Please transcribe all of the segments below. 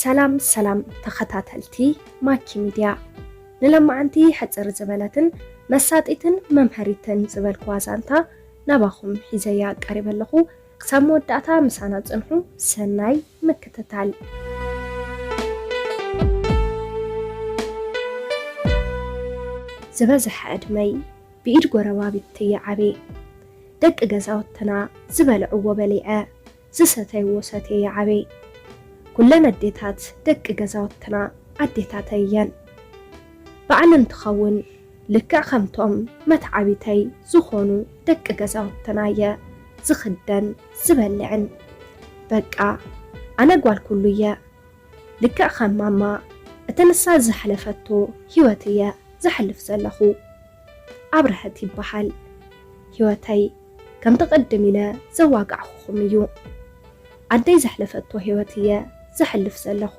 ሰላም ሰላም ተኸታተልቲ ማኪ ሚድያ፣ ንለማዓንቲ ሕጽር ዝበለትን መሳጢትን መምሀሪትን ዝበልኩዋ ዛንታ ናባኹም ሒዘያ ቀሪበ ኣለኹ። ክሳብ መወዳእታ ምሳና ጽንሑ። ሰናይ ምክትታል። ዝበዝሐ ዕድመይ ብኢድ ጎረባብቲ ይዓቤ። ደቂ ገዛውትና ዝበልዕዎ በሊዐ፣ ዝሰተይዎ ሰትየ ይዓቤ። ኩለን ኣዴታት ደቂ ገዛውትና ኣዴታተይ እየን። በዓል እንትኸውን ልክዕ ከምቶም መትዓቢተይ ዝኾኑ ደቂ ገዛውትና እየ ዝኽደን ዝበልዕን። በቃ ኣነ ጓል ኩሉ እየ። ልክዕ ከም ማማ እቲ ንሳ ዘሕለፈቶ ህይወት እየ ዘሕልፍ ዘለኹ። ኣብርሀት ይበሃል። ህይወተይ ከምቲ ቅድም ኢለ ዘዋጋዕኹኹም እዩ። ኣደይ ዘሕለፈቶ ህይወት እየ ዘሕልፍ ዘለኹ።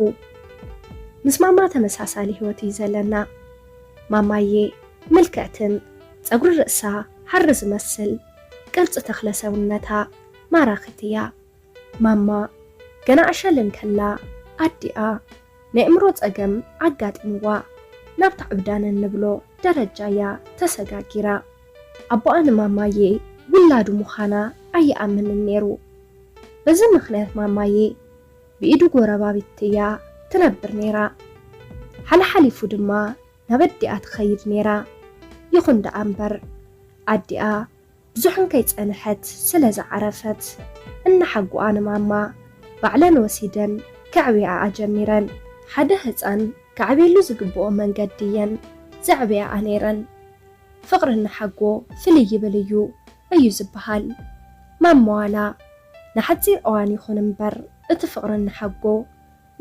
ምስ ማማ ተመሳሳሊ ህይወት እዩ ዘለና። ማማዬ ምልክዕትን ጸጉሪ ርእሳ ሃሪ ዝመስል ቅርጺ ተኽለ ሰውነታ ማራኺት እያ። ማማ ገና ዕሸል እንከላ ኣዲኣ ናይ ኣእምሮ ጸገም ኣጋጢምዋ ናብታ ዕብዳን እንብሎ ደረጃ እያ ተሰጋጊራ። ኣቦኣ ንማማዬ ውላዱ ምዃና ኣይኣምንን ነይሩ። በዚ ምኽንያት ማማዬ ብኢዱ ጎረባብቲ እያ ትነብር ነይራ። ሓለሓሊፉ ድማ ናብ ኣዲኣ ትኸይድ ነይራ። ይኹን ደኣ እምበር ኣዲኣ ብዙሕ እንከይጸንሐት ስለ ዝዓረፈት፣ እናሓጉኣ ንማማ ባዕለን ወሲደን ከዕብያኣ ጀሚረን። ሓደ ህጻን ከዕብየሉ ዝግብኦ መንገዲ እየን ዘዕብያኣ ነይረን። ፍቕሪ እናሓጎ ፍልይ ይብል እዩ እዩ ዝበሃል። ማማ ዋላ ንሓጺር እዋን ይኹን እምበር እቲ ፍቕሪ እናሓጎ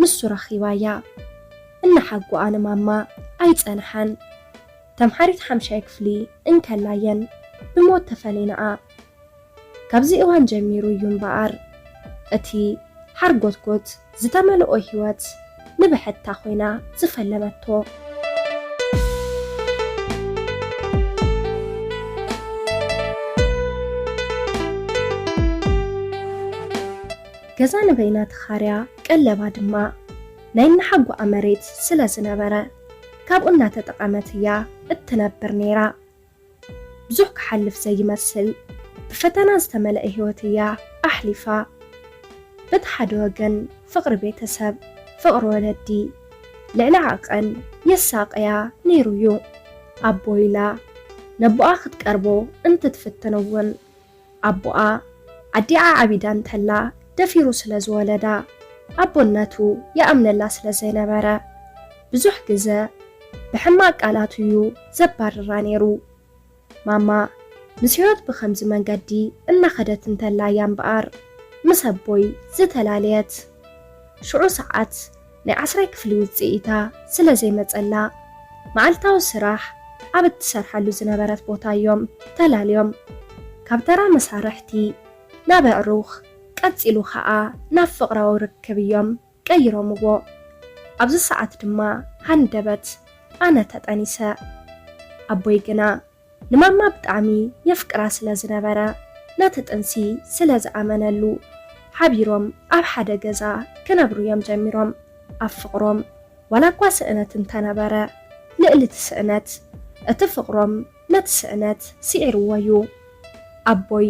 ንሱ ረኺባያ። እናሓጎኣ ንማማ ኣይጸንሓን። ተምሃሪት ሓምሻይ ክፍሊ እንከላ እየን ብሞት ተፈሊናኣ። ካብዚ እዋን ጀሚሩ እዩ እምበኣር እቲ ሓርጎትጎት ዝተመልኦ ህይወት ንብሕታ ኮይና ዝፈለመቶ። ገዛ ንበይና ተኻርያ፣ ቀለባ ድማ ናይ እናሓጉኣ መሬት ስለ ዝነበረ፣ ካብኡ እናተጠቐመት እያ እትነብር ነይራ። ብዙሕ ክሓልፍ ዘይመስል ብፈተና ዝተመልአ ህይወት እያ ኣሕሊፋ። በቲ ሓደ ወገን ፍቕሪ ቤተሰብ፣ ፍቕሪ ወለዲ ልዕሊ ዓቐን የሳቕያ ነይሩ እዩ። ኣቦ ኢላ ነቦኣ ክትቀርቦ እንትትፍትን እውን፣ ኣቦኣ ኣዲኣ ዓቢዳ እንተላ ደፊሩ ስለ ዝወለዳ፣ ኣቦነቱ ይኣምነላ ስለ ዘይነበረ፣ ብዙሕ ግዘ ብሕማቕ ቃላቱ እዩ ዘባርራ ነይሩ። ማማ ምስ ህይወት ብኸምዚ መንገዲ እናኸደት እንተላ እያ እምበኣር፣ ምስ ኣቦይ ዝተላለየት። ሽዑ ሰዓት ናይ ዓስራይ ክፍሊ ውጽኢታ ስለ ዘይመጸላ፣ መዓልታዊ ስራሕ ኣብ እትሰርሓሉ ዝነበረት ቦታ እዮም ተላልዮም። ካብ ተራ መሳርሕቲ ናብ ኣዕሩኽ፣ ቀጺሉ ኸኣ ናብ ፍቕራዊ ርክብ እዮም ቀይሮምዎ። ኣብዚ ሰዓት ድማ ሃንደበት ኣነ ተጠኒሰ። ኣቦይ ግና ንማማ ብጣዕሚ የፍቅራ ስለ ዝነበረ፣ ነቲ ጥንሲ ስለ ዝኣመነሉ፣ ሓቢሮም ኣብ ሓደ ገዛ ክነብሩ እዮም ጀሚሮም። ኣብ ፍቕሮም ዋላ እኳ ስእነት እንተነበረ፣ ልዕሊ እቲ ስእነት፣ እቲ ፍቕሮም ነቲ ስእነት ስዒርዎ እዩ። ኣቦይ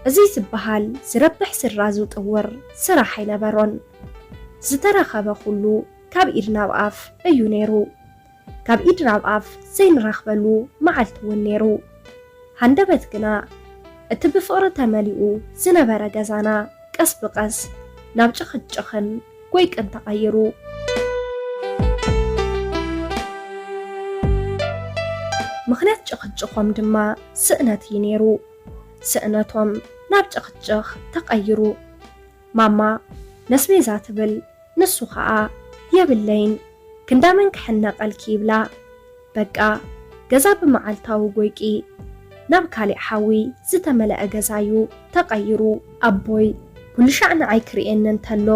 እዚ ዝበሃል ዝረብሕ ስድራ ዝጥውር ስራሕ ኣይነበሮን። ዝተረኸበ ኩሉ ካብ ኢድ ናብ ኣፍ እዩ ነይሩ። ካብ ኢድ ናብ ኣፍ ዘይንረኽበሉ መዓልቲ እውን ነይሩ። ሃንደበት ግና፣ እቲ ብፍቕሪ ተመሊኡ ዝነበረ ገዛና ቀስ ብቐስ ናብ ጭኽጭኽን ጎይቅን ተቐይሩ። ምኽንያት ጭኽጭኾም ድማ ስእነት እዩ ነይሩ። ስእነቶም ናብ ጭኽጭኽ ተቐይሩ። ማማ ነስቤዛ ትብል፣ ንሱ ኸኣ የብለይን፣ ክንዳመን ክሕነቐልኪ ይብላ። በቃ ገዛ ብመዓልታዊ ጎይቂ ናብ ካሊእ ሓዊ ዝተመልአ ገዛ እዩ ተቐይሩ። ኣቦይ ኩሉ ሻዕ ንዓይ ክርእየኒ እንተሎ፣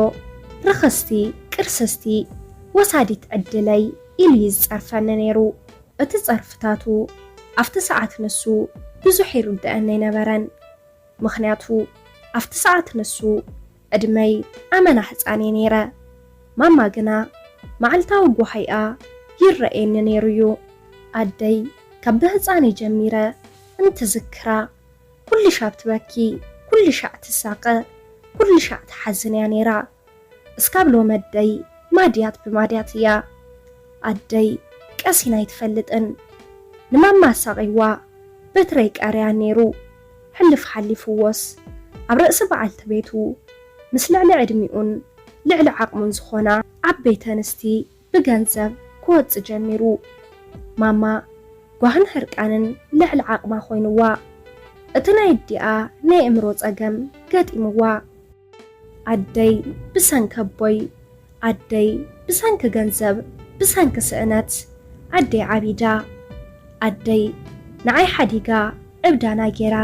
ርኽስቲ፣ ቅርስስቲ፣ ወሳዲት ዕድለይ ኢሉ እዩ ዝጸርፈኒ ነይሩ። እቲ ጸርፍታቱ ኣብቲ ሰዓት ንሱ ብዙሕ ይርድኣኒ ኣይነበረን። ምኽንያቱ ኣብቲ ሰዓት ንሱ ዕድመይ ኣመና ህጻን እየ ነይረ። ማማ ግና መዓልታዊ ጓሃይኣ ይረኣየኒ ነይሩ እዩ። ኣደይ ካብ ብህፃነይ ጀሚረ እንትዝክራ ኩሉ ሻዕ ትበኪ፣ ኩሉ ሻዕ ትሳቐ፣ ኩሉ ሻዕ ትሓዝን እያ ነይራ። እስካብ ሎሚ ኣደይ ማድያት ብማድያት እያ። ኣደይ ቀሲና ኣይትፈልጥን። ንማማ ኣሳቒዋ በትረይ ቀርያ ነይሩ። ሕልፍ ሓሊፍዎስ ኣብ ርእሲ በዓልቲ ቤቱ ምስ ልዕሊ ዕድሚኡን ልዕሊ ዓቕሙን ዝኾና ዓበይቲ ኣንስቲ ብገንዘብ ክወጽእ ጀሚሩ። ማማ ጓህን ሕርቃንን ልዕሊ ዓቕማ ኮይንዋ። እቲ ናይ ኣዲኣ ናይ ኣእምሮ ጸገም ገጢምዋ። ኣደይ ብሰንኪ ኣቦይ፣ ኣደይ ብሰንኪ ገንዘብ፣ ብሰንኪ ስእነት ኣደይ ዓቢዳ። ኣደይ ንዓይ ሓዲጋ ዕብዳና ጌራ፣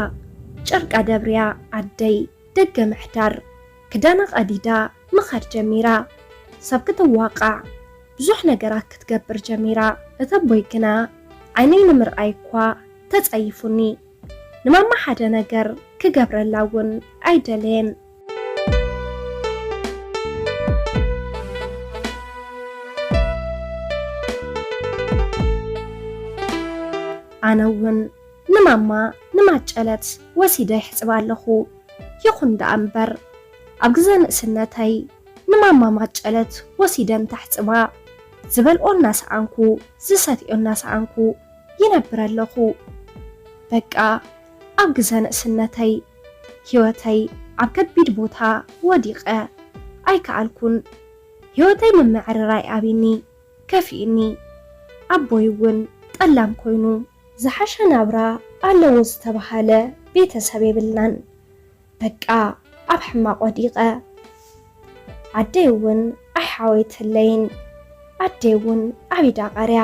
ጨርቃ ደብርያ ኣደይ ደገ ምሕዳር ክዳና ቀዲዳ ምኻድ ጀሚራ። ሰብ ክትዋቃዕ ብዙሕ ነገራት ክትገብር ጀሚራ። እቲ ኣቦይ ግና ዓይነይ ንምርኣይ እኳ ተጸይፉኒ። ንማማ ሓደ ነገር ክገብረላ እውን ኣይደለየን። ኣነ እውን ንማማ ንማጨለት ወሲደ ይሕጽባ ኣለኹ። ይኹን ደኣ እምበር ኣብ ግዜ ንእስነተይ ንማማ ማጨለት ወሲደ እንተሕጽባ ዝበልኦ እናሰኣንኩ ዝሰትዮ እናሰኣንኩ ይነብር ኣለኹ። በቃ ኣብ ግዜ ንእስነተይ ህይወተይ ኣብ ከቢድ ቦታ ወዲቐ ኣይከኣልኩን። ህይወተይ ምምዕርራይ ኣቢኒ፣ ከፊእኒ። ኣቦይ እውን ጠላም ኮይኑ። ዝሓሸ ናብራ ኣለዎ ዝተባሃለ ቤተሰብ የብልናን። በቃ ኣብ ሕማቕ ወዲቐ። ኣደይ እውን ኣይሓወይትለይን። ኣደይ እውን ዓቢዳ ቀርያ።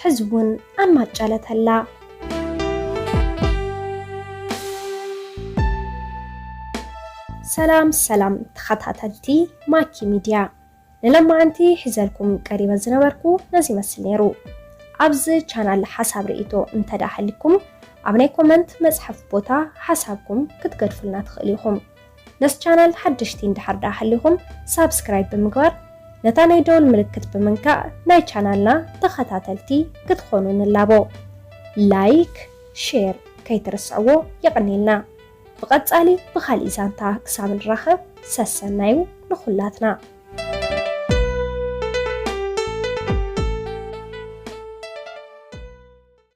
ሕዚ እውን ኣማጨለተላ። ሰላም ሰላም ተኸታተልቲ ማኪ ሚድያ፣ ንለማዓንቲ ሒዘልኩም ቀሪበ ዝነበርኩ ነዚ ይመስል ነይሩ። ኣብዚ ቻናል ሓሳብ ርእይቶ እንተ ደኣ ሃሊኩም ኣብ ናይ ኮመንት መጽሓፍ ቦታ ሓሳብኩም ክትገድፉልና ትኽእሉ ኢኹም። ነዚ ቻናል ሓደሽቲ እንድሕር ደኣ ሃሊኹም ሳብስክራይብ ብምግባር ነታ ናይ ደወል ምልክት ብምንካእ ናይ ቻናልና ተኸታተልቲ ክትኾኑ ንላቦ። ላይክ፣ ሼር ከይትርስዕዎ የቐንየልና። ብቐጻሊ ብኻሊእ ዛንታ ክሳብ ንራኸብ ሰሰናዩ ንኹላትና።